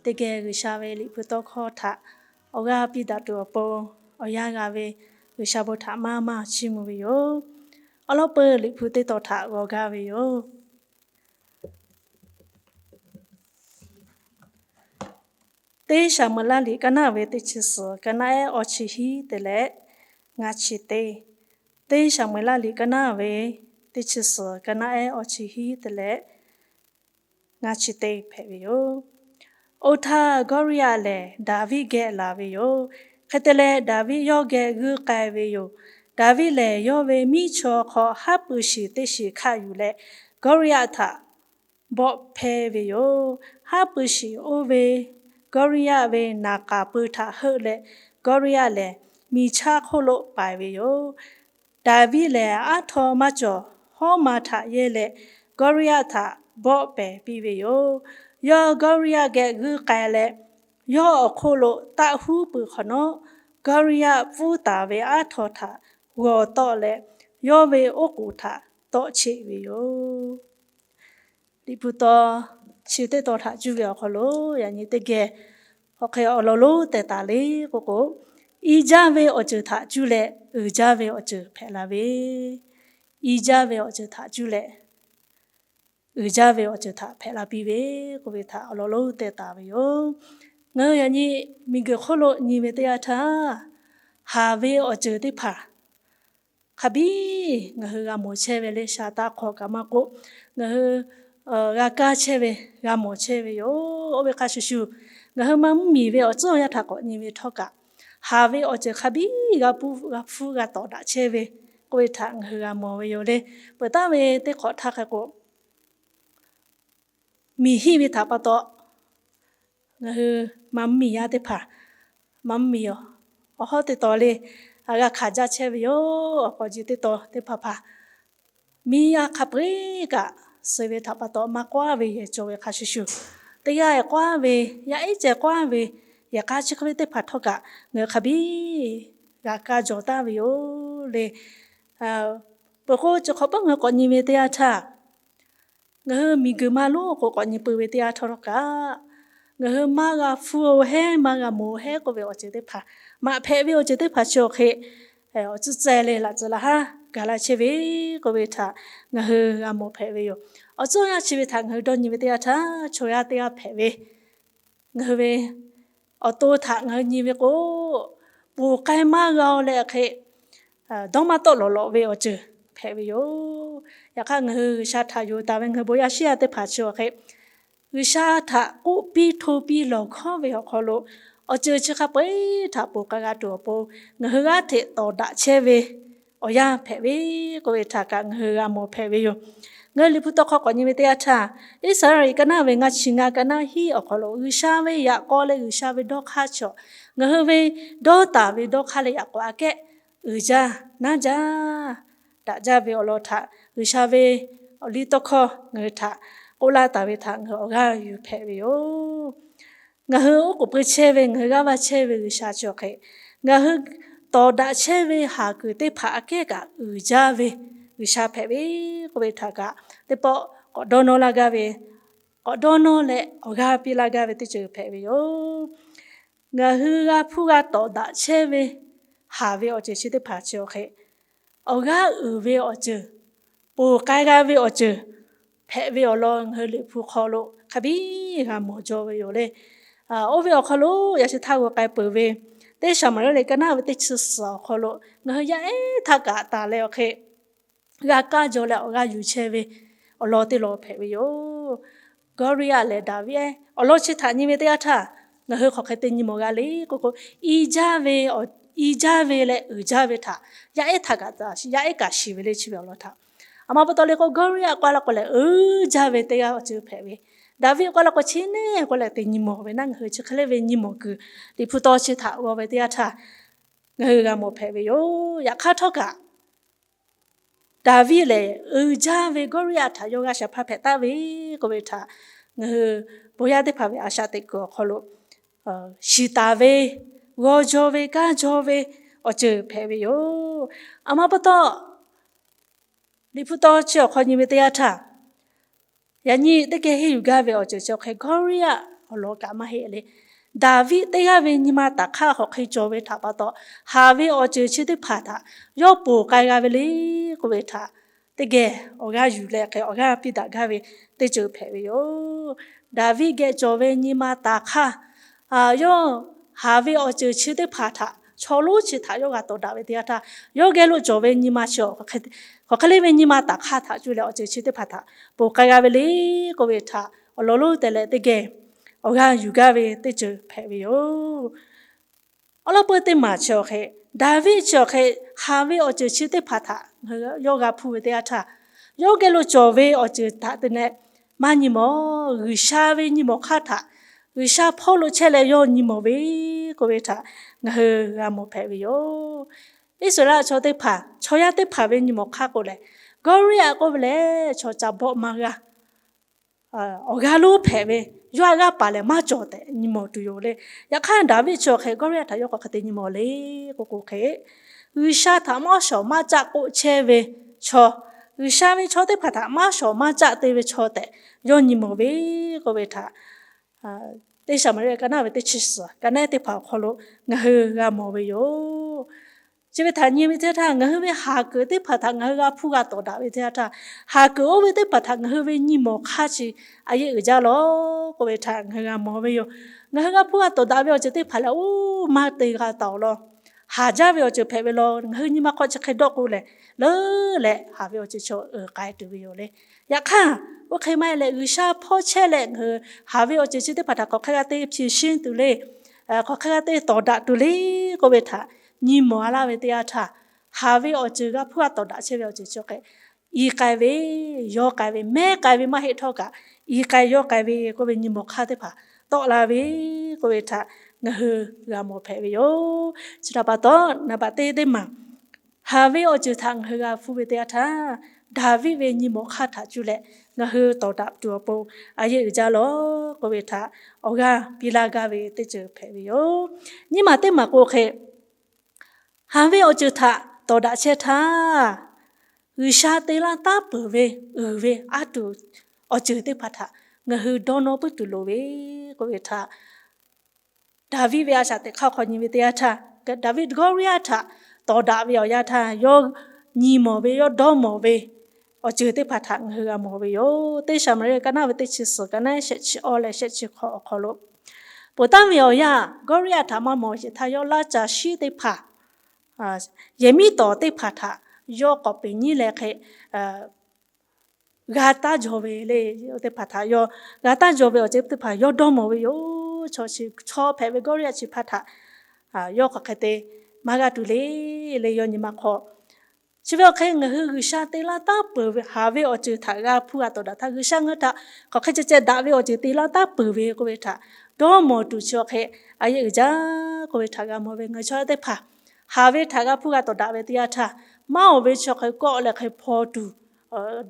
Teˇ geh G'uiˬsha ve Liꞈ hpu tawˇ hkawˇ htaꞈ awˬ g'aˇ piˇ daꞈ tuˬ awˬ pon, awˬ yanˇ g'a ve G'uiˬsha bon htaꞈ maˇ maˇ chiˇ mvuh ve yoˬ. Awˬ lawn peuˬ Liꞈ hpu teˇ tawn htaꞈ g'aw gaˇ ve yoˬ. Teˇ Saˍmo-eˍlaˆ liꞈ kaˇ naˉ ve teˇ chi suhˍ kaˇ naˉ ehˉ awˇ chi hiˉ te leh ngaˇ chi teˇ. Teˇ Saˍmo-eˍlaˆ liꞈ kaˇ naˉ ve teˇ chi suhˍ kaˇ naˉ ehˉ awˇ chi hiˉ te leh ngaˇ chi teˇ hpehꞈ ve yoˬ. Oˇ htaˇ Gawˇriˇyaꞈ lehˬ Daˍviˆ geh laˬ ve yoˬ. Hk'e te leh Daˍviˆ yawˇ geh g'uiˇ k'ai ve yoˬ. Daˍviˆ lehˬ yawˇ ve miˉ chaw hk'aw haˉ pui shiˍ teˇ shiˍ hkaˆ yuˬ leh, Gawˇriˇyaꞈ htaꞈ bawˆ hpehˇ ve yoˬ. Haˉ pui shiˍ oˇ ve Gawˇriˇyaꞈ ve naˍ k'aˍ pui htaꞈ heuˆ leh, Gawˇriˇyaꞈ lehˬ miˬ chaˇ hk'oˆ lo paiˍ ve yoˬ. Daˍviˆ lehˬ aˉ htaw maˇ cawˬ hawˉ ma htaꞈ yehˇ leh, Gawˇriˇyaꞈ htaꞈ bawˆ pehˍ piˇ ve yoˬ. Yawˇ Gawˇriˇyaꞈ geh g'uiˇ k'ai leh, yawˇ awˬ hk'oˆ lo taˆ huˉ pui hk'awꞈ nawˉ, Gawˇriˇyaꞈ pfuhˇ taˍ ve aˉ htaw htaꞈ g'aw tawˆ leh, yawˇ ve oˉ k'oˍ htaꞈ tawˆ cheˆ ve yoˬ. Liꞈ hpu tawn chi teˇ tawn htaꞈ cuˇ ve awˬ hk'aw lo yaꞈ nyi teˇ geh hk'aˬ hk'e awˬ lawn lonˉ teh taˍ le k'oˆ k'o, i jaˇ ve awˬ ceuˬ htaꞈ cuˇ leh uiˍ jaˇ ve awˬ ceuˬ hpehꞈ la ve, i jaˇ ve awˬ ceuˬ htaꞈ cuˇ leh uiˍ jaˇ ve awˬ ceuˬ htaꞈ hpehꞈ la piˇ ve k'oˆ ve htaꞈ awˬ lawn lonˉ teh taˍ ve yoˬ. Ngaˬ hui yaꞈ nyi miˬguiˬ hk'oˆ lo nyi ve teˇ yanˇ htaˇ, haˍ ve awˬ ceuˬ teˇ hpaˍ hk'a biˇ ngaˬ hui g'a mawˬ chehˇ ve le, shaˍ taˆ hk'aw kaꞈ maˇ k'oˆ, ngaˬ hui g'a kaˇ chehˇ ve, g'a mawˬ chehˇ ve yoˬ. Oˇ ve hk'a shuˍ shuˍ, ngaˬ hui maˇ mvuhˇmiˬ ve awˬ tcuhˉ awˬ yanˇ htaꞈ k'awꞈ nyi ve htawˇ kaꞈ, haˍ ve awˬ ceuˬ hk'a biˇ g'a hpuˇ g'a tawˍ daꞈ chehˇ ve k'oˆ ve htaꞈ ngaˬ hui g'a mawˬ ve yoˬ le. Peuˬ taˍ ve teˇ hk'awꞈ htaˇ hk'e k'o, miˬ hiˆ ve htaꞈ pa taw ngaˬ hui maˇ mvuhˇmiˬ yaˇ teˇ hpaˍ, maˇ mvuhˇmiˬ awˬ hawˉ teˇ tawn le, g'a hkanˍ jaˇ chehˇ ve yoˬ. Awˬ k'awꞈ ji teˇ tawn teˇ hpaˍ hpaˍ, miˇ yaˇ hk'a peu-eˬ kaꞈ suh ve htaꞈ pa taw maˇ k'oˆ ve yehˬ cawˬ ve hk'a shuˍ shuˍ, teˇ g'aˇ k'oˆ ve, yaˇ ehˉ ceh k'oˆ ve, yehˬ k'a chi hk'e ve teˇ hpaˍ htawˇ kaꞈ ngaˬ hui hk'a biˇ g'a kaˇ jaw taˍ ve yoˬ le. Peuˬ k'o, chi hk'awꞈ pawˆ ngaˬ hui k'awꞈ nyi ve teˇ yanˇ htaˇ, ngaˬ hui miˬguiˬ maˇ lonˉ k'o k'awꞈ nyi peuˬ ve teˇ yanˇ htawˇ htawˇ kaꞈ, ngaˬ hui maˇ g'a hpuˇ-o hehˉ, maˇ g'a mawˬ-o hehˉ k'oˆ ve awˬ ceuˬ teˇ hpaˍ, maꞈ hpehꞈ ve awˬ ceuˬ teˇ hpaˍ chi awˬ hk'e awˬ tcuhˉ tcuhˉ leh laꞈ tcuhˉ laꞈ haˉ gaˬ la chehˇ ve k'oˆ ve htaꞈ ngaˬ hui g'a mawˬ hpehꞈ ve yoˬ. Awˬ tcuhˉ awˬ yanˇ chi ve htaꞈ ngaˬ hui dawˇ nyi ve teˇ yanˇ htaˇ, chaw yaˇ teˇ g'aˇ hpehꞈ ve, ngaˬ hui ve awˬ to htaꞈ ngaˬ hui nyi ve k'o, ponˬ k'ai maˇ g'a-o leh hk'e dawˇ maˇ tawˆ lawˬ lawꞈ ve awˬ ceuˬ hpehꞈ ve yoˬ. Yaꞈ hk'aˇ, ngaˬ hui G'uiˬsha htaꞈ yonˍ taˍ ve ngaˬ hui bon yaˇ shiˉ yaˇ teˇ hpaˍ chi awˬ hk'e, G'uiˬsha htaꞈ k'oˆ piˇ hto piˇ lawˬ hkawˉ ve awˬ hk'aw lo, awˬ ceuˬ chi hk'a peu-eˬ htaꞈ ponˬ k'ai g'a tuˬ awˬ pon, ngaˬ hui g'aˇ hteꞈ tawˍ daꞈ chehˇ ve awˬ yanˇ hpehꞈ ve k'oˆ ve htaꞈ kaꞈ ngaˬ hui g'a mawˬ hpehꞈ ve yoˬ. Ngaˬ hui Liꞈ hpu tawˇ hkawˇ k'awꞈ nyi ve teˇ yanˇ htaˇ, Iˉsaˍreˍlaˆ kaˇ naˉ ve ngaˇ chi ngaˇ kaˇ naˉ hiˉ awˬ hk'aw lo G'uiˬsha ve yaꞈ k'aw leh G'uiˬsha ve dawˇ hk'aˇ chaw, ngaˬ hui ve dawˇ taˍ ve dawˇ hk'aˇ leh yaꞈ k'aw aꞈ kehˉ uiˍ jaˇ naˉ jaˇ daꞈ jaˇ ve awˬ lawn htaꞈ G'uiˬsha ve awˬ liˇ tawˇ hkawˇ ngaˬ hui htaꞈ k'oˆ laˇ taˍ ve htaꞈ ngaˬ hui awˬ g'aˇ yuˬ hpehꞈ ve yoˬ. Ngaˬ hui oˉ k'oˍ pui chehˇ ve, ngaˬ hui g'aˇ va chehˇ ve G'uiˬsha chi awˬ hk'e, ngaˬ hui tawˍ daꞈ chehˇ ve haˍ kuiˬ teˇ hpaˍ aꞈ kehˉ kaꞈ uiˍ jaˇ ve G'uiˬsha hpehꞈ ve k'oˆ ve htaꞈ kaꞈ teˇ pawˆ k'awꞈ dawˇ nawˇ laˇ gaˇ ve, k'awꞈ dawˇ nawˇ leh awˬ g'aˇ piˇ laˇ gaˇ ve teˇ ceuˬ hpehꞈ ve yoˬ. Ngaˬ hui g'a hpuˇ g'a tawˍ daꞈ chehˇ ve haˍ ve awˬ ceuˬ chi teˇ hpaˍ chi awˬ hk'e, awˬ g'aˇ uiˍ ve awˬ ceuˬ, ponˬ k'ai g'a ve awˬ ceuˬ hpehꞈ ve awˬ lawn ngaˬ hui Liꞈ hpu hk'aw lo hk'a biˇ g'a mawˬ jaw ve yoˬ le. Oˇ ve awˬ hk'aw lo yaꞈ chi htaˇ g'aw k'ai peuˬ ve, Teˇ Saˍmo-eˍlaˆ liꞈ kaˇ naˉ ve teˇ chi suhˍ awˬ hk'aw lo ngaˬ hui yaˇ ehˉ htaˇ kaꞈ taˍ leh awˬ hk'e g'a kaˇ jaw leh awˬ g'aˇ yuˬ chehˇ ve awˬ lawn teˇ lawn hpehꞈ ve yoˬ. Gawˇriˇyaꞈ leh Daˍviˆ ehˉ awˬ lawn chi htaꞈ nyi ve teˇ yanˇ htaˇ, ngaˬ hui hk'aˬ hk'e te nyi mawˬ g'a le k'oˆ k'o, i jaˇ ve, i jaˇ ve leh uiˍ jaˇ ve htaꞈ yaˇ ehˉ htaˇ kaꞈ, yaˇ ehˉ kaꞈ shiˍ ve le chi ve awˬ lawn htaꞈ. Aˬ ma pa taw le k'o, Gawˇriˇyaꞈ k'oˆ laˇ k'o lehˬ uiˍ jaˇ ve teˇ g'aˇ awˬ ceuˬ hpehꞈ ve, Daˍviˆ k'oˆ laˇ k'o chi neˉ k'oˆ leh te nyi mawˬ ve naˉ, ngaˬ hui chi hk'e le ve nyi mawˬ kuiˬ Liꞈ hpu tawn chi htaꞈ g'aw ve teˇ yanˇ htaˇ ngaˬ hui g'a mawˬ hpehꞈ ve yoˬ. Yaꞈ hk'aˇ htawˇ kaꞈ, Daˍviˆ lehˬ uiˍ jaˇ ve Gawˇriˇyaꞈ htaꞈ yawˇ g'a shaˍ hpaˇ hpehꞈ taˍ ve k'oˆ ve htaꞈ ngaˬ hui bon yaˇ teˇ hpaˍ ve a shaꞈ teꞈ kuiˬ awˬ hk'aw lo shiˍ taˍ ve, g'aw jaw ve, kaˇ jaw ve awˬ ceuˬ hpehꞈ ve yoˬ. Aˬ ma pa taw, Liꞈ hpu tawn chi awˬ hk'aw nyi ve teˇ yanˇ htaˇ, yaꞈ nyi teˇ geh henˇ yuˬ gaˇ ve awˬ ceuˬ chi awˬ hk'e Gawˇriˇyaꞈ awˬ lawn kaꞈ maˇ heˆ le. Daˍviˆ teˇ g'aˇ ve nyi ma taˍ hk'aˇ hk'awꞈ hk'e cawˬ ve htaꞈ pa taw, haˍ ve awˬ ceuˬ chi teˇ hpaˍ htaꞈ yawˇ ponˬ k'ai g'a ve le k'oˆ ve htaꞈ teˇ geh awˬ g'aˇ yuˬ leh hk'e awˬ g'aˇ piˇ daꞈ gaˇ ve teˇ ceuˬ hpehꞈ ve yoˬ. Daˍviˆ geh cawˬ ve nyi ma taˍ hk'aˇ, yawˇ haˍ ve awˬ ceuˬ chi teˇ hpaˍ htaꞈ chaw lonˉ chi htaꞈ yawˇ g'a tawˍ daꞈ ve teˇ yanˇ htaˇ, yawˇ geh lo cawˬ ve nyi ma chi awˬ hk'aˬ hk'e le ve nyi ma taˍ hk'aˇ htaꞈ cuˇ leh awˬ ceuˬ chi teˇ hpaˍ htaꞈ ponˬ k'ai g'a ve le k'oˆ ve htaꞈ awˬ lawn lonˉ te leh teˇ geh awˬ g'aˇ yuˬ gaˇ ve teˇ ceuˬ hpehꞈ ve yoˬ. Awˬ lawn peuˬ teˇ maˬ chi awˬ hk'e, Daˍviˆ chi awˬ hk'e haˍ ve awˬ ceuˬ chi teˇ hpaˍ htaꞈ yawˇ g'a hpuˇ ve teˇ yanˇ htaˇ, yawˇ geh lo cawˬ ve awˬ ceuˬ htaꞈ te leh maˇ nyi mawˬ. G'uiˬsha ve nyi mawˬ hk'aˇ htaꞈ G'uiˬsha hpawˇ lo chehˇ leh yawˇ nyi mawˬ ve k'oˆ ve htaꞈ ngaˬ hui g'a mawˬ hpehꞈ ve yoˬ. Iˉsaˍreˍlaˆ chaw teˇ hpaˍ, chaw yaˇ teˇ hpaˍ ve nyi mawˬ hk'aˇ k'o lehˬ, Gawˇriˇyaꞈ k'oˆ ve lehˬ chaw ca bawˆ maˇ g'a awˬ g'aˇ lonˉ hpehꞈ ve, yawˇ htaꞈ g'aˇ paˍ lehˬ maˇ cawˬ tehꞈ nyi mawˬ tuˬ yoˬ le. Yaꞈ hk'aˇ Daˍviˆ chi awˬ hk'e Gawˇriˇyaꞈ htaꞈ yawˇ hk'aˬ hk'e te nyi mawˬ le k'oˆ k'o hk'e, G'uiˬsha htaꞈ maˇ shawˍ maˇ caˆ k'oˆ chehˇ ve chaw, G'uiˬsha ve chaw teˇ hpaˍ htaꞈ maˇ shawˍ maˇ caˆ te ve chaw tehꞈ yawˇ nyi mawˬ ve k'oˆ ve htaꞈ Teˇ Saˍmaˍriˆ ka naˆ ve teˇ chi suhˍ ka naˆ teˇ hpaˍ awˬ hk'aw lo ngaˬ hui g'a mawˬ ve yoˬ. Chi ve htaꞈ nyi ve teˇ yanˇ htaˇ, ngaˬ hui ve haˍ kuiˬ teˇ hpaˍ htaꞈ ngaˬ hui g'a hpuˇ g'a tawˍ daꞈ ve teˇ yanˇ htaˇ, haˍ kuiˬ oˇ ve teˇ hpaˍ htaꞈ ngaˬ hui ve nyi mawˬ hk'aˇ chi a yehˬ uiˍ jaˇ lawˬ k'oˆ ve htaꞈ ngaˬ hui g'a mawˬ ve yoˬ. Ngaˬ hui g'a hpuˇ g'a tawˍ daꞈ ve awˬ ceuˬ teˇ hpaˍ lehˬ, oˇ maˇ te g'a taˍ awˬ lawn, haˍ jaˇ ve awˬ ceuˬ hpehꞈ ve law. Ngaˬ hui nyi ma hk'aw chi hk'e dawˆ k'o lehˬ, leuˉ leh haˍ ve awˬ ceuˬ chaw uiˍ k'ai tuˬ ve yoˬ le. Yaꞈ hk'aˇ, oˇ hk'e maˇ heˆ leh G'uiˬsha hpawˇ chehˇ leh ngaˬ hui haˍ ve awˬ ceuˬ chi teˇ hpaˍ htaꞈ hk'aˬ hk'e g'a te ဖြေရှင်း tuˬ le, hk'aˬ hk'e g'a te tawˍ daꞈ tuˬ le k'oˆ ve htaꞈ nyi mawˬ a laˇ ve teˇ yanˇ htaˇ, haˍ ve awˬ ceuˬ g'a hpuˇ g'a tawˍ daꞈ chehˇ ve awˬ ceuˬ chi hk'e i k'ai ve, yaw k'ai ve, mehˉ k'ai ve maˇ heˆ htawˇ kaꞈ, i k'ai yaw k'ai ve k'oˆ ve nyi mawˬ hk'aˇ teˇ hpaˍ tawˆ la ve k'oˆ ve htaꞈ ngaˬ hui g'a mawˬ hpehꞈ ve yoˬ. Chi htaꞈ pa taw, naˍ baꞈ teˇ teˇ maˬ haˍ ve awˬ ceuˬ htaꞈ ngaˬ hui g'a hpuˇ ve teˇ yanˇ htaˇ, Daˍviˆ ve nyi mawˬ hk'aˇ htaꞈ cuˇ leh ngaˬ hui tawˍ daꞈ tuˬ awˬ pon a yehˬ uiˍ jaˇ lawˬ k'oˆ ve htaꞈ awˬ g'aˇ piˇ laˇ gaˇ ve teˇ ceuˬ hpehꞈ ve yoˬ. Nyiˇ maˬ teˇ maˬ k'o hk'e, haˍ ve awˬ ceuˬ htaꞈ tawˍ daꞈ chehˇ htaˇ, G'uiˬsha te laˇ taˉ peuˬ ve uiˍ ve aˉ tuˬ awˬ ceuˬ teˇ hpaˍ htaꞈ ngaˬ hui dawˇ nawˇ puiˉ tuˬ loˍ ve k'oˆ ve htaꞈ Daˍviˆ ve a shaꞈ teꞈ hk'aˇ hk'aw nyi ve teˇ yanˇ htaˇ, Daˍviˆ Gawˇriˇyaꞈ htaꞈ tawˍ daꞈ ve awˬ yanˇ htaˇ, yawˇ nyi mawˬ ve, yawˇ dawˇ mawˬ ve awˬ ceuˬ teˇ hpaˍ htaꞈ ngaˬ hui g'a mawˬ ve yoˬ. Teˇ Saˍmaˍriˆ ka naˆ ve teˇ chi suhˍ ka naˆ shehˆ chi awˇ leh shehˆ chi hk'awꞈ awˬ hk'aw lo, poˬ taˉ ve awˬ yanˇ Gawˇriˇyaꞈ htaꞈ maˇ mawˬ sheˍ htaˇ, yawˇ laˇ caˬ shiˉ teˇ hpaˍ, yehˬ miˉ tawˍ teˇ hpaˍ htaꞈ yawˇ k'awꞈ peꞈ nyiˉ leh hk'e g'a taˉ jaw ve le. Teˇ hpaˍ htaꞈ yawˇ g'a taˉ jaw ve awˬ ceuˬ teˇ hpaˍ yawˇ dawˇ mawˬ ve yoˬ. Chaw chi chaw hpehꞈ ve Gawˇriˇyaꞈ chi hpaˇ htaꞈ yawˇ hk'aˬ hk'e te maˇ g'a tuˬ le, le yawˇ nyi ma hk'aw. Chi ve awˬ hk'e ngaˬ hui G'uiˬsha te laˇ taˉ peuˬ ve haˍ ve awˬ ceuˬ htaꞈ g'a hpuˇ g'a tawˍ daꞈ htaˇ, G'uiˬsha ngaˬ hui htaꞈ hk'aˬ hk'e ceh ceh daꞈ ve awˬ ceuˬ te laˇ taˉ peuˬ ve k'oˆ ve htaꞈ dawˇ mawˬ tuˬ chi awˬ hk'e a yehˬ uiˍ jaˇ k'oˆ ve htaꞈ g'a mawˬ ve. Ngaˬ hui chaw yaˇ teˇ hpaˍ haˍ ve htaꞈ g'a hpuˇ g'a tawˍ daꞈ ve teˇ yanˇ htaˇ, maˇ oˬ ve chi hk'e kawˆ leh hk'e hpaw tuˬ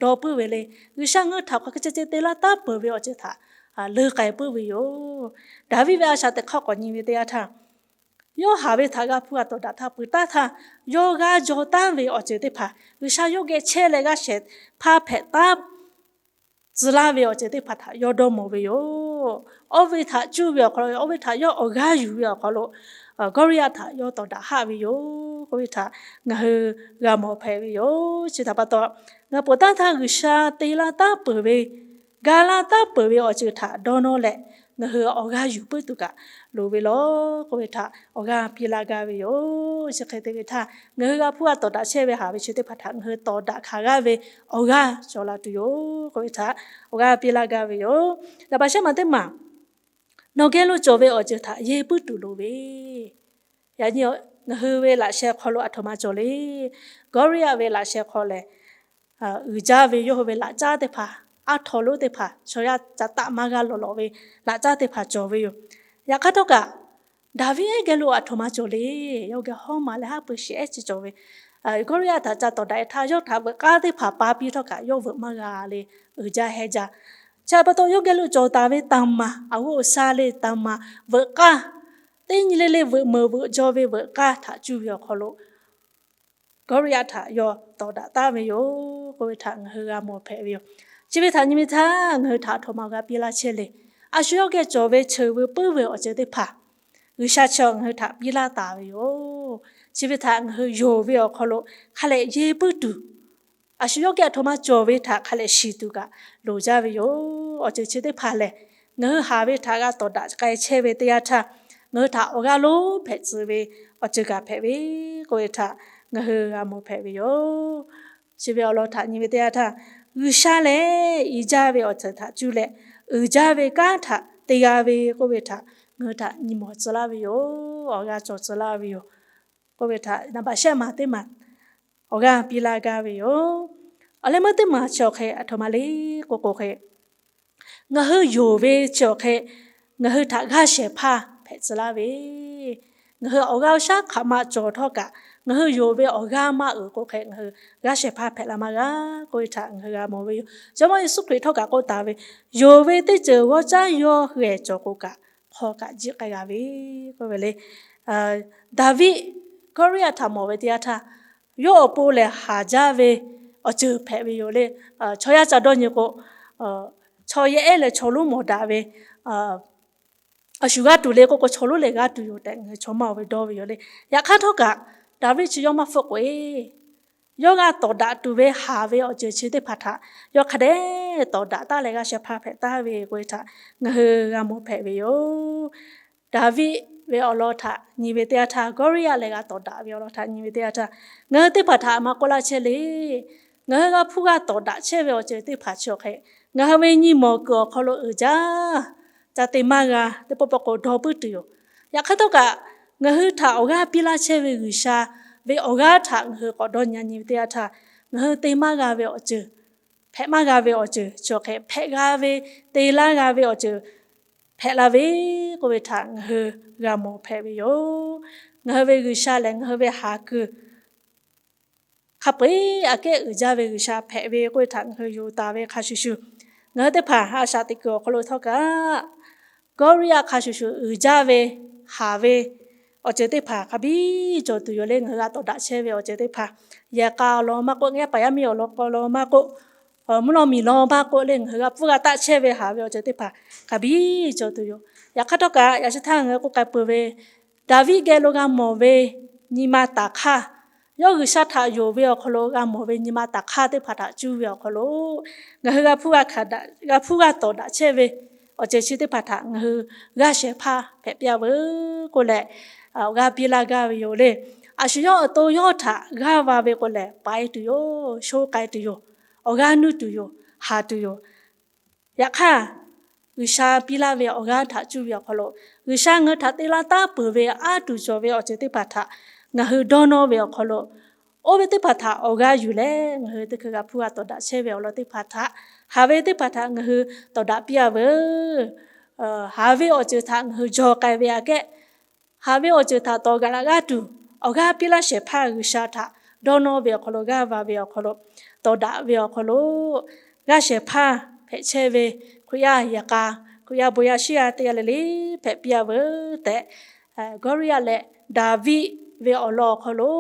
dawˇ puiˉ ve le. G'uiˬsha ngaˬ hui htaꞈ hk'aˬ hk'e ceh ceh te laˇ taˉ peuˬ ve awˬ ceuˬ htaꞈ leuˉ k'ai puiˉ ve yoˬ. Daˍviˆ ve a shaꞈ teꞈ hk'aˇ k'awꞈ nyi ve teˇ yanˇ htaˇ, yawˇ haˍ ve htaꞈ g'a hpuˇ g'a tawˍ daꞈ htaˇ, peuˬ taˉ htaˇ yawˇ g'aˇ jaw taˉ ve awˬ ceuˬ teˇ hpaˍ, G'uiˬsha yawˇ geh chehˇ leh g'aˇ shehˍ hpaˇ hpehꞈ taˉ tcuh laˇ ve awˬ ceuˬ teˇ hpaˍ htaꞈ yawˇ dawˇ mawˬ ve yoˬ. Oˇ ve htaꞈ cuˇ ve awˬ hk'aw lo, oˇ ve htaꞈ yawˇ awˬ g'aˇ yuˬ ve awˬ hk'aw lo, Gawˇriˇyaꞈ htaꞈ yawˇ tawˍ daꞈ haˆ ve yoˬ k'oˆ ve htaꞈ ngaˬ hui g'a mawˬ hpehꞈ ve yoˬ. Chi htaꞈ pa taw, ngaˬ poˬ taˉ htaˇ G'uiˬsha te laˇ taˉ peuˬ ve, ga laˇ taˉ peuˬ ve awˬ ceuˬ htaꞈ dawˇ nawˇ leh, ngaˬ hui awˬ g'aˇ yuˬ puiˉ tuˬ kaꞈ loˍ ve lawˬ k'oˆ ve htaꞈ awˬ g'aˇ piˇ laˇ gaˇ ve yoˬ. Chi hk'e te ve htaˇ, ngaˬ hui g'a hpuˇ g'a tawˍ daꞈ chehˇ ve haˍ ve chi teˇ hpaˍ htaꞈ ngaˬ hui tawˍ daꞈ hkanˍ g'aˇ ve awˬ g'aˇ cawˬ la tuˬ yoˬ k'oˆ ve htaꞈ awˬ g'aˇ piˇ laˇ gaˇ ve yoˬ. Daꞈ paˍ shehˉ maˬ teˇ maˬ, nawˬ geh lo cawˬ ve awˬ ceuˬ htaꞈ yehˇ puiˉ tuˬ loˍ ve, yaꞈ nyi ngaˬ hui ve laꞈ sheh hk'aw lo aˬ htoꞈ ma cawˬ le. Gawˇriˇyaꞈ ve laꞈ sheh hk'aw lehˬ, uiˍ jaˇ ve yawˇ hui ve laꞈ caˉ teˇ hpaˍ, aˉ htaw lonˉ teˇ hpaˍ, chaw yaˇ ca taˆ maˇ g'a lawˬ lawˬ ve laꞈ caˉ teˇ hpaˍ cawˬ ve yoˬ. Yaꞈ hk'aˇ htawˇ kaꞈ, Daˍviˆ ehˉ geh lo aˬ htoꞈ ma cawˬ le. Yawˇ geh hawˉ maˬ leh haˉ pui shiˍ ehˉ chi cawˬ ve, Gawˇriˇyaꞈ htaꞈ ca tawˍ daꞈ e htaˇ, yawˇ htaꞈ veuꞈ k'aˇ teˇ hpaˍ pa piˇ htawˇ kaꞈ yawˇ veuꞈ maˇ g'a le, uiˍ jaˇ heh jaˇ. Chi pa taw yawˇ geh lo cawˬ taˍ ve taˍ maˍ, aˬ g'uˇ awˬ sha le taˍ maˍ, veuꞈ k'aˇ, teˇ nyi le le veuꞈ meuˍ veuꞈ jaw ve veuꞈ k'aˇ htaꞈ cuˇ ve awˬ hk'aw lo Gawˇriˇyaꞈ htaꞈ yawˇ tawˍ daꞈ taˍ ve yoˬ k'oˆ ve htaꞈ ngaˬ hui g'a mawˬ hpehꞈ ve yoˬ. Chi ve htaꞈ nyi ve htaˇ, ngaˬ hui htaꞈ aˬ htoꞈ ma g'a piˇ laˇ chehˇ le. a shu yawˇ geh cawˬ ve cheuˬ ve puiˉ ve awˬ ceuˬ teˇ hpaˍ G'uiˬsha chi ngaˬ hui htaꞈ piˇ laˇ taˍ ve yoˬ. Chi ve htaꞈ ngaˬ hui yonˍ ve awˬ hk'aw lo hk'a lehꞈ yehˇ puiˉ tuˬ, a shu yawˇ geh aˬ htoꞈ ma cawˬ ve htaꞈ hk'a lehꞈ shiˍ tuˬ kaꞈ loˍ jaˇ ve yoˬ. Awˬ ceuˬ chi teˇ hpaˍ lehˬ, ngaˬ hui haˍ ve htaꞈ g'a tawˍ daꞈ k'ai chehˇ ve teˇ yanˇ htaˇ, ngaˬ hui htaꞈ awˬ g'aˇ lonˉ hpehꞈ tcuh ve awˬ ceuˬ kaꞈ hpehꞈ ve k'oˆ ve htaꞈ ngaˬ hui g'a mawˬ hpehꞈ ve yoˬ. Chi ve awˬ lawn htaꞈ nyi ve teˇ yanˇ htaˇ, G'uiˬsha lehˬ i jaˇ ve awˬ ceuˬ htaꞈ cuˇ leh uiˍ jaˇ ve kanˉ htaꞈ te g'a ve k'oˆ ve htaꞈ ngaˬ hui htaꞈ nyi mawˬ tcuh laˇ ve yoˬ. Awˬ g'aˇ cawˬ tcuh laˇ ve yoˬ. K'oˆ ve htaꞈ naˍ baꞈ shehˆ maˬ teˇ maˬ awˬ g'aˇ piˇ laˇ gaˇ ve yoˬ. Awˬ leh meuˇ teˇ maˬ chi awˬ hk'e aˬ htoꞈ ma le k'oˆ k'o hk'e, ngaˬ hui yonˍ ve chi awˬ hk'e ngaˬ hui htaꞈ g'aˇ shehˍ hpaˇ hpehꞈ tcuh laˇ ve, ngaˬ hui awˬ g'aˇ awˬ shaˉ hk'aˬ ma cawˬ htawˇ kaꞈ, ngaˬ hui yonˍ ve awˬ g'aˇ maˇ uiˍ k'o hk'e ngaˬ hui g'aˇ shehˍ hpaˇ hpehꞈ la maˇ g'a k'oˆ ve htaꞈ ngaˬ hui g'a mawˬ ve yoˬ. Jawˇmawˇ Yeˍsuˆ Hkriꞈ htawˇ kaꞈ k'oˆ taˍ ve, yonˍ ve teˇ ceuˬ g'awˇ caˉ yawˇ hui ehˍ cawˬ k'o kaꞈ, hk'aw kaꞈ jiˆ k'ai g'a ve k'oˆ ve le. Daˍviˆ Gawˇliˇyaꞈ htaꞈ mawˬ ve teˇ yanˇ htaˇ, yawˇ awˬ pon lehˬ haˍ jaˇ ve awˬ ceuˬ hpehꞈ ve yoˬ le. Chaw yaˇ ca dawˇ nyi k'o, chaw yaˇ ehˉ lehˬ chaw lonˉ mawˬ daꞈ ve, a shu g'aˇ tuˬ le k'oˆ k'o, chaw lonˉ lehˬ g'aˇ tuˬ yoˬ tehꞈ ngaˬ hui chaw maˇ oˬ ve dawˇ ve yoˬ le. Yaꞈ hk'aˇ htawˇ kaꞈ, Daˍviˆ chi yawˇ maˇ hpfuhˆ k'o e, yawˇ g'a tawˍ daꞈ tuˬ ve haˍ ve awˬ ceuˬ chi teˇ hpaˍ htaꞈ yawˇ hk'a dehꞈ tawˍ daꞈ taˉ leh g'aˇ shehˍ hpaˇ hpehꞈ taˍ ve k'oˆ ve htaꞈ ngaˬ hui g'a mawˬ hpehꞈ ve yoˬ. Daˍviˆ ve awˬ lawn htaꞈ nyi ve teˇ yanˇ htaˇ, Gawˇliˇyaꞈ lehˬ g'a tawˍ daꞈ ve awˬ lawn htaꞈ nyi ve teˇ yanˇ htaˇ, ngaˬ hui teˇ hpaˍ htaꞈ maˇ k'oˆ laˇ chehˇ le. Ngaˬ hui g'a hpuˇ g'a tawˍ daꞈ chehˇ ve awˬ ceuˬ teˇ hpaˍ chi awˬ hk'e, ngaˬ hui ve nyi mawˬ kuiˬ awˬ hk'aw lo uiˍ jaˇ, ca te maˇ g'a, teˇ pawˆ pawˆ k'o dawˇ puiˉ tuˬ yoˬ. Yaꞈ hk'aˇ htawˇ kaꞈ, ngaˬ hui htaꞈ awˬ g'aˇ piˇ laˇ chehˇ ve G'uiˬsha ve awˬ g'aˇ htaꞈ ngaˬ hui k'awꞈ dawˇ nyi nyi ve teˇ yanˇ htaˇ, ngaˬ hui te maˇ g'a ve awˬ ceuˬ, hpehꞈ maˇ g'a ve awˬ ceuˬ chi awˬ hk'e hpehꞈ g'a ve, te laˇ g'a ve awˬ ceuˬ hpehꞈ la ve k'oˆ ve htaꞈ ngaˬ hui g'a mawˬ hpehꞈ ve yoˬ. Ngaˬ hui ve G'uiˬsha lehˬ ngaˬ hui ve haˍ kuiˬ hk'a peu-eˬ aꞈ kehˉ uiˍ jaˇ ve G'uiˬsha hpehꞈ ve k'oˆ ve htaꞈ ngaˬ hui yonˍ taˍ ve hk'a shuˍ shuˍ, ngaˬ hui teˇ hpaˍ a shaꞈ teꞈ kuiˬ awˬ hk'aw lo htawˇ kaꞈ, Gawˇliˇyaꞈ hk'a shuˍ shuˍ uiˍ jaˇ ve haˍ ve awˬ ceuˬ teˇ hpaˍ hk'a biˇ cawˬ tuˬ yoˬ le. Ngaˬ hui g'a tawˍ daꞈ chehˇ ve awˬ ceuˬ teˇ hpaˍ, yehˬ k'a awˬ lawn maˇ k'oˆ, ngaˇ paˍ yaˇ miˇ awˬ lawn k'aw lawn maˇ k'oˆ, mvuhˇ naw miˬ lawn maˇ k'oˆ le, ngaˬ hui g'a hpuˇ g'a taˆ chehˇ ve haˍ ve awˬ ceuˬ teˇ hpaˍ hk'a biˇ cawˬ tuˬ yoˬ. Yaꞈ hk'aˇ htawˇ kaꞈ, yaꞈ sheh htaˇ ngaˬ hui k'oˆ k'ai peuˬ ve, Daˍviˆ geh lo g'a mawˬ ve nyi ma taˍ hk'aˇ, yawˇ G'uiˬsha htaꞈ yonˍ ve awˬ hk'aw lo g'a mawˬ ve nyi ma taˍ hk'aˇ teˇ hpaˍ htaꞈ cuˇ ve awˬ hk'aw lo, ngaˬ hui g'a hpuˇ g'a hkanˍ daꞈ, g'a hpuˇ g'a tawˍ daꞈ chehˇ ve awˬ ceuˬ chi teˇ hpaˍ htaꞈ ngaˬ hui g'aˇ shehˍ hpaˇ hpehꞈ piˇ-a veuˬ k'oˆ leh, awˬ g'aˇ piˇ laˇ gaˇ ve yoˬ le. A shu yawˇ awˬ to yawˇ htaꞈ g'aˇ va ve k'o lehˬ, paiˉ tuˬ yoˬ, sho k'ai tuˬ yoˬ, awˬ g'aˇ nuˇ tuˬ yoˬ, haˍ tuˬ yoˬ. Yaꞈ hk'aˇ, G'uiˬsha piˇ laˇ ve awˬ g'aˇ htaꞈ cuˇ ve awˬ hk'aw lo, G'uiˬsha ngaˬ hui htaꞈ te laˇ taˉ peuˬ ve aˉ tuˬ cawˬ ve awˬ ceuˬ teˇ hpaˍ htaꞈ ngaˬ hui dawˇ nawˇ ve awˬ hk'aw lo, oˇ ve teˇ hpaˍ htaꞈ awˬ g'aˇ yuˬ leh ngaˬ hui teˇ hkui g'a hpuˇ g'a tawˍ daꞈ chehˇ ve awˬ lawn teˇ hpaˍ htaꞈ, haˍ ve teˇ hpaˍ htaꞈ ngaˬ hui tawˍ daꞈ piˇ-a veuˬ. Haˍ ve awˬ ceuˬ htaꞈ ngaˬ hui jaw k'ai ve aꞈ kehˉ, haˍ ve awˬ ceuˬ htaꞈ tawˍ gaꞈ laꞈ g'aˇ tuˬ, awˬ g'aˇ piˇ laˇ shehˍ hpaˇ G'uiˬsha htaꞈ dawˇ nawˇ ve awˬ hk'aw lo, g'aˇ va ve awˬ hk'aw lo, tawˍ daꞈ ve awˬ hk'aw lo, g'aˇ shehˍ hpaˇ hpehꞈ chehˇ ve Hkriꞈ yaˇ yehˬ k'a, Hkriꞈ yaˇ bon yaˇ shiˉ yaˇ teˇ g'aˇ le le hpehꞈ piˇ-a veuˬ tehꞈ, Gawˇliˇyaꞈ leh Daˍviˆ ve awˬ lawn awˬ hk'aw lo,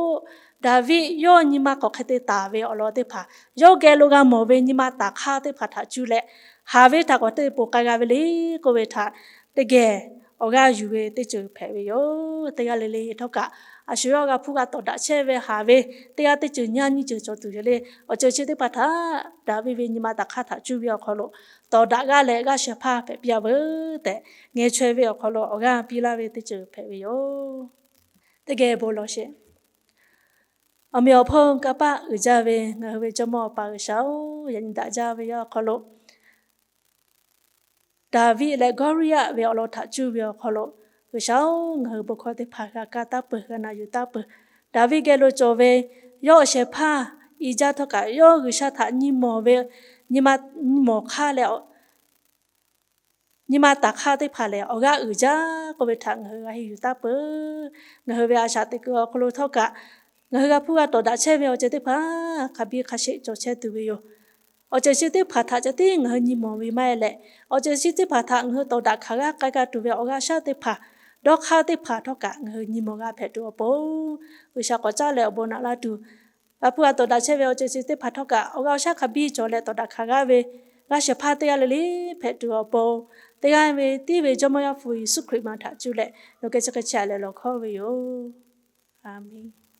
Daˍviˆ yawˇ nyi ma k'awꞈ hk'e te taˍ ve awˬ lawn teˇ hpaˍ, yawˇ geh lo g'a mawˬ ve nyi ma taˍ hk'aˇ teˇ hpaˍ htaꞈ cuˇ leh, haˍ ve htaꞈ k'awꞈ te poˬ k'ai g'a ve le k'oˆ ve htaꞈ teˇ geh awˬ g'aˇ yuˬ ve teˇ ceuˬ hpehꞈ ve yoˬ. Teˇ g'aˇ le le htawˇ kaꞈ, a shu yawˇ g'a hpuˇ g'a tawˍ daꞈ chehˇ ve haˍ ve teˇ g'aˇ teˇ ceuˬ nyi aˇ nyi ceuˬ cawˬ tuˬ yoˬ le. Awˬ ceuˬ chi teˇ hpaˍ htaꞈ Daˍviˆ ve nyi ma taˍ hk'aˇ htaꞈ cuˇ ve awˬ hk'aw lo, tawˍ daꞈ g'aˇ leh g'aˇ shehˍ hpaˇ hpehꞈ piˇ-a veuˬ tehꞈ, ngeh chaweh ve awˬ hk'aw lo awˬ g'aˇ piˇ laˇ ve teˇ ceuˬ hpehꞈ ve yoˬ. Teˇ geh bon lawˬ sheˍ. Awˬ meꞈ awˬ hponˇ kanˇ paˆ uiˍ jaˇ ve ngaˬ hui ve Jawˇmawˇ Awˬ pa G'uiˬsha-oˬ, yaꞈ nyi daꞈ jaˇ ve awˬ hk'aw lo, Daˍviˆ leh Gawˇliˇyaꞈ ve awˬ lawn htaꞈ cuˇ ve awˬ hk'aw lo, G'uiˬsha-oˬ, ngaˬ hui bon hkawˇ teˇ hpaˍ g'a kaˇ taˉ peuˬ, g'a na yuˬ taˉ peuˬ. Daˍviˆ geh lo cawˬ ve, yawˇ awˬ shehˍ hpaˇ i jaˇ htawˇ kaꞈ yawˇ G'uiˬsha htaꞈ nyi mawˬ ve, nyi ma, nyi mawˬ hk'aˇ leh nyi ma taˍ hk'aˇ teˇ hpaˍ lehˬ awˬ g'aˇ uiˍ jaˇ k'oˆ ve htaꞈ ngaˬ hui g'a henˇ yuˬ taˉ peuˬ. Ngaˬ hui ve a shaꞈ teꞈ kuiˬ awˬ hk'aw lo htawˇ kaꞈ, ngaˬ hui g'a hpuˇ g'a tawˍ daꞈ chehˇ ve awˬ ceuˬ teˇ hpaˍ hk'a biˇ hk'a sheˆ cawˬ chehˇ tuˬ ve yoˬ. Awˬ ceuˬ chi teˇ hpaˍ htaꞈ ceh tiˉ ngaˬ hui nyi mawˬ ve maˇ heˆ leh, awˬ ceuˬ chi teˇ hpaˍ htaꞈ ngaˬ hui tawˍ daꞈ hkanˍ g'aˇ k'ai g'a tuˬ ve awˬ g'aˇ shaˉ teˇ hpaˍ, dawˇ hk'aˇ teˇ hpaˍ htawˇ kaꞈ ngaˬ hui nyi mawˬ g'a hpehꞈ tuˬ awˬ pon, G'uiˬsha k'awꞈ caˉ leh awˬ bon naꞈ laˇ tuˬ, g'a hpuˇ g'a tawˍ daꞈ chehˇ ve awˬ ceuˬ chi teˇ hpaˍ htawˇ kaꞈ awˬ g'aˇ awˬ shaˉ hk'a biˇ cawˬ leh tawˍ daꞈ hkanˍ g'aˇ ve g'a shehˍ hpaˇ teˇ g'aˇ le le hpehꞈ tuˬ awˬ pon, teˇ g'aˇ ve tiˉ ve Jawˇmawˇ Yaˇ hpu Yeˍsuˆ Hkriꞈ ma htaꞈ cuˇ leh nawˬ geh chi hk'e chi aꞈ leh lawˬ hkawˇ ve yoˬ. A menˬ.